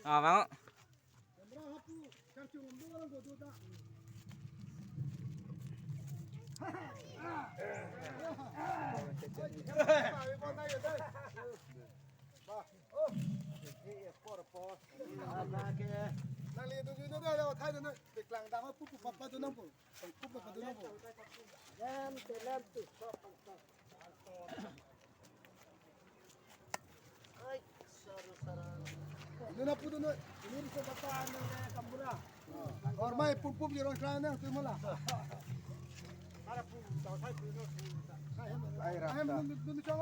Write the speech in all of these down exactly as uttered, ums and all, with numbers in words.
Ah, bang. Dun apu dun, ini bisa bata nang kambura. Or mai pup pup jirong klan nang tu mala. Ai, rap, rap. Dun dun chong.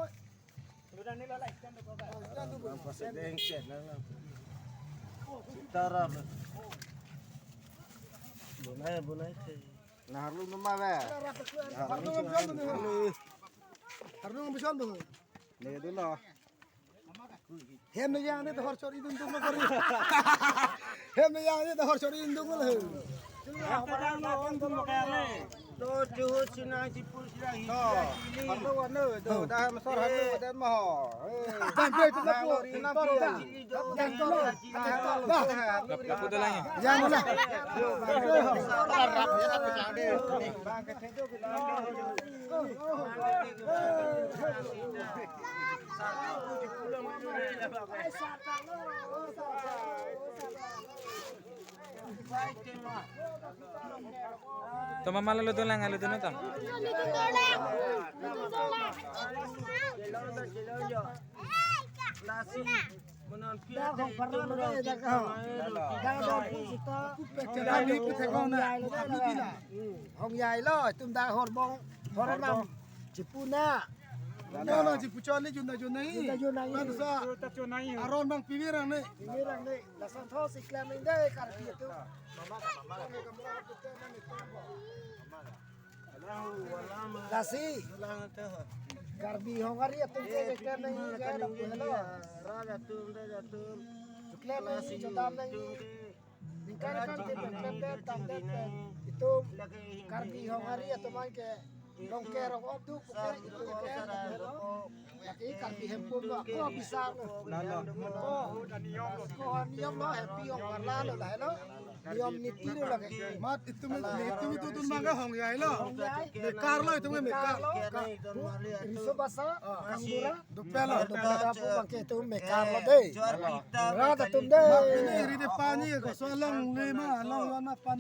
Bang pasedeng chet nang nang. Sitaram. Bunai bunai te. Nah, lu nama be. Harnung ambition tu. Harnung ambition tu. Ne dun lo. Hem ne yang ne to hor chori dun dun lo kori. Hem ne yang ne to hor chori dun dun lo. To juhu sina jipur sina hi. To. Parlo wano to dah masor hanu dan maho. Dah bre tu na pori na pori. Yang mana? To mama lo dun lang, lo dun to. Lasi, menonpia dah te hong parlo itum lo, dah hong. Dah hong pun sita. Pecah ni pecah kau na. Kami bila. Hong yai lo, itum dah horbong, horbong. Chipuna. No, no, chipuchon ni junda junda ni. Junda junda ni. Mana sa? Aron bang pimirang ni. Pimirang ni. Lason tho si klem ni dei Karbi atum. Lasi. Karbi Hongari atum ke ke klem ni ke lo. Klem ni chodam ni. Ningkan kan ke klem det dam det pen itum Karbi Hongari atum an ke long ke rong op duk ke itum ke. Lake Karbi hempum lo ko bisa lo. Lalo. Ko, ko niyom lo, happy hong parla lo la lo. Niyom niti lo lake. Mat itum, itum itu tun mangga hong yai lo. Hong yai. Mekar lo itum mekar. Mekar lo. Riso basa, kambura. Dopelo. Dopelo dapu bangke itum mekar lo dei. Rat atum dei. Mat ini iri de pani ko so long lima long lana pan.